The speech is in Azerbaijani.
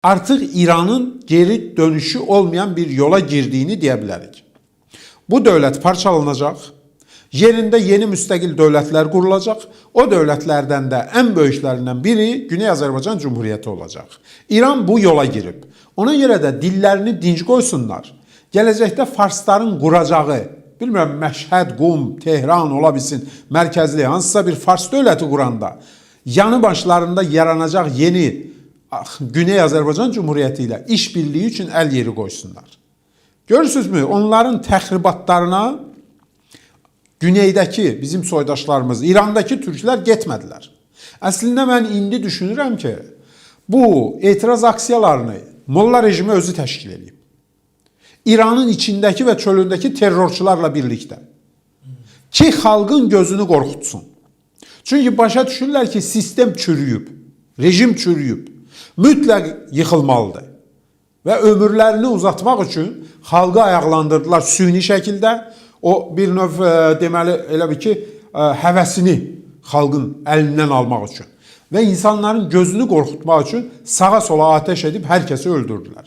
Artıq İranın geri dönüşü olmayan bir yola girdiyini deyə bilərik. Bu dövlət parçalanacaq. Yerində yeni müstəqil dövlətlər qurulacaq. O dövlətlərdən də ən böyüklərindən biri Güney Azərbaycan Cümhuriyyəti olacaq. İran bu yola girib. Ona görə də dillərini dinc qoysunlar. Gələcəkdə farsların quracağı, bilmirəm, Məşhəd, Qum, Tehran ola bilsin, mərkəzli hansısa bir fars dövləti quranda yanı başlarında yaranacaq yeni Güney Azərbaycan Cümhuriyyəti ilə işbirliyi üçün əl yeri qoysunlar. Görürsünüzmü? Onların təxribatlarına güneydəki bizim soydaşlarımız, İrandakı türklər getmədilər. Əslində mən indi düşünürəm ki, bu etiraz aksiyalarını Molla rejimi özü təşkil eləyib. İranın içindəki və çölündəki terrorçularla birlikdə. Ki xalqın gözünü qorxutsun. Çünki başa düşürlər ki, sistem çürüyüb, rejim çürüyüb. Mütləq yıxılmalıdır. Və ömürlərini uzatmaq üçün xalqı ayaqlandırdılar süni şəkildə. O bir növ deməli elə bir ki, həvəsini xalqın əlindən almaq üçün və insanların gözünü qorxutmaq üçün sağa sola atəş edib hər kəsi öldürdülər.